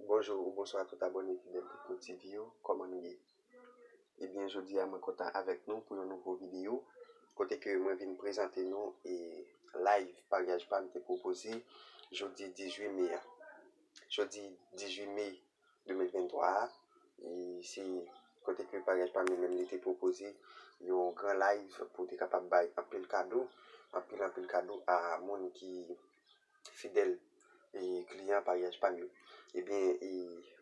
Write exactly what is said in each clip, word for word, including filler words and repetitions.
Bonjou ou bonswa tout abòne fidèl Tekno T V yo, kòman nou ye? Ebyen, jodi a mwen kontan avèk nou pou yon nouvo videyo, kote ke mwen vin prezante nou e live paryaj pa m te pwopoze jodi dizuit me a. Jodi dizuit me de mil venntwa a, e se kote ke paryaj pa m li menm li te pwopoze yon gran live pou te kapab bay anpil kado, anpil, anpil kado a moun ki fidèl e kliyan paryaj pa m yo. Ebyen, e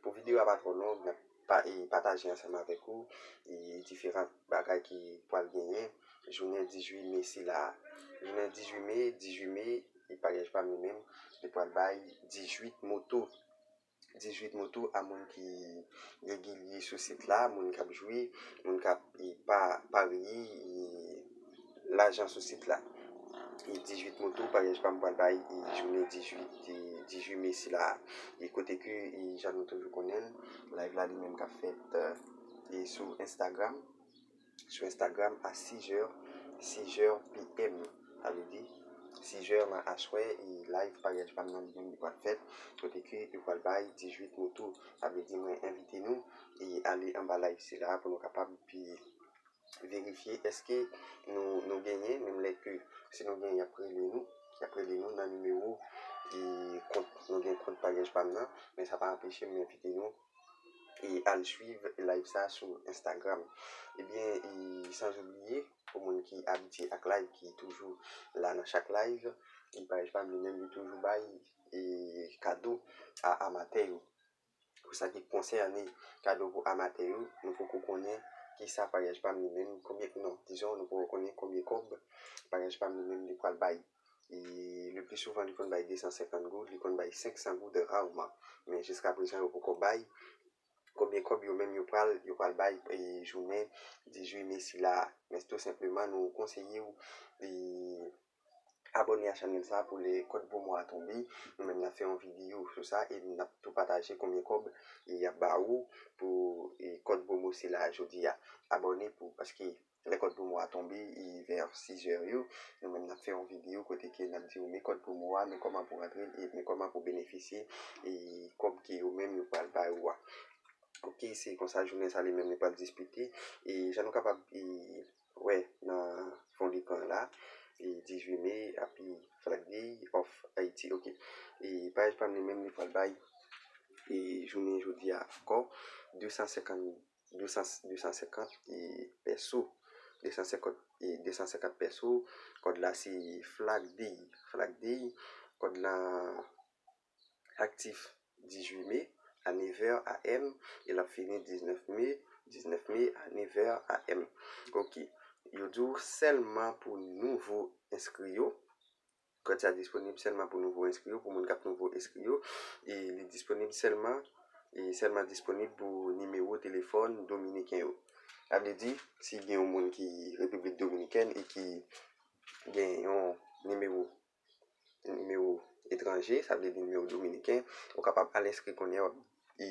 pou videyo a pa twò long, m ap pa, e pataje ansanm avèk ou e diferan bagay ki pral genyen jounen dizuit me sila a. Jounen dizuit me, dizuit me, e paryaj pa m li menm, li pral bay dizuit moto. Dizuit moto a moun ki regilye sou sit la, moun k ap jwe, moun k ap e pa parye e lajan sou sit la. E dizuit moto paryaj pa m pral bay e jounen dizuit, e dizuit me sila a. E kote ke, e jan nou toujou konnen l, live la li menm k ap fèt e sou Instagram. Sou Instagram a sis è, sis è P M. Sa vle di, sis è nan aswè, e live paryaj pa m nan li menm li pral fèt, kote ke yo pral bay dizuit moto. Sa vle di, mwen envite nou e ale anba live sila pou nou kapab verifye èske nou, nou genyen, menm lè ke si nou genyen, y ap rele nou, y ap rele nou nan nimewo e kont, nou gen kont paryaj pa m nan, men sa pa anpeche m envite nou e al swiv live sa sou Instagram. Ebyen, e san oubliye, pou moun ki abitye ak live, ki toujou la nan chak live, e paryaj pa m li menm li toujou bay e kado a amatè yo. Pou sa ki konsène kado pou amatè yo, nou poko konnen kisa paryaj pa m li menm, konbyen, non, dizon, nou poko konnen konbyen kòb paryaj pa m li menm li pral bay. E le pli souvan, li konn bay de san senkant goud, li konn bay senk san goud rarman. Men jiska prezan, yo poko bay konbyen kòb yo menm yo pral, yo pral bay e jounen dizuit me sila a. Men tou senpleman, nou konseye w e abòne a chanèl sa pou lè kòd pwomo a tonbe, nou menm n ap fè yon videyo sou sa e n ap tou pataje konbyen kòb e y ap ba ou pou e kòd pwomo sila a jodi a. Abòne pou, paske lè kòd pwomo a tonbe e vè sis è yo, nou menm n ap fè yon videyo kote ke n ap di w men kòd pwomo a, men kòman pou rantre l e men kòman pou benefisye e kòb ke yo menm yo pral bay ou a. Ok, se konsa jounen sa li menm li pral dispite. E jan nou kapab e wè nan fon lekran la, e dizuit me, Happy Flag Day of Haiti, ok. E paryaj pa m li menm li pral bay e jounen jodi a ankò de san senkant, de san, de san senkant e pèso. De san senkant, e de san senkant pèso. Kòd la se Flag Day, Flag Day. Kòd la aktif dizuit me a nèf è A M e l ap fini diznèf me, diznèf me a nèf è A M. Ok. Yo di w sèlman pou nouvo enskri yo. Kòd sa disponib sèlman pou nouvo enskri yo, pou moun k ap nouvo enskri yo. E li disponib sèlman, e sèlman disponib pou nimewo telefòn dominiken yo. Sa vle di, si gen yon moun ki Repiblik Dominikèn e ki gen yon nimewo, nimewo etranje, sa vle di nimewo dominiken, ou kapab al enskri kounye a, w ap e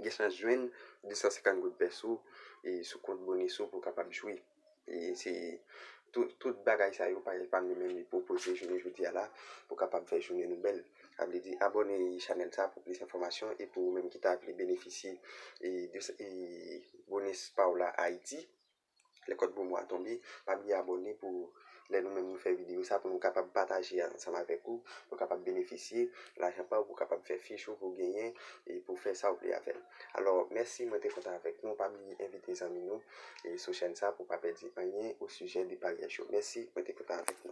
gen chans jwenn de san senkant goud pèso e sou kont bonis ou pou w kapab jwe. E se tout, tout bagay sa yo, paryaj pa m li menm li pwopoze jounen jodi a la pou w kapab fè jounen nou bèl. Sa vle di abòne chanèl sa pou plis enfòmasyon e pou ou menm ki ta vle benefisye e de e bonis pa w la Ayiti. Lè kòd pwomo a tonbe, pa bliye abòne pou lè nou menm nou fè videyo sa pou nou kapab pataje ansanm avèk ou, pou w kapab benefisye lajan pa w, pou w kapab fè fich ou pou w genyen e pou w fè sa w vle avè l. Alò, mèsi, mwen te kontan avèk nou. Pa bliye envite zanmi nou e sou chèn sa pou w pa pèdi anyen o sijè de paryaj yo. Mèsi, mwen te kontan avèk nou.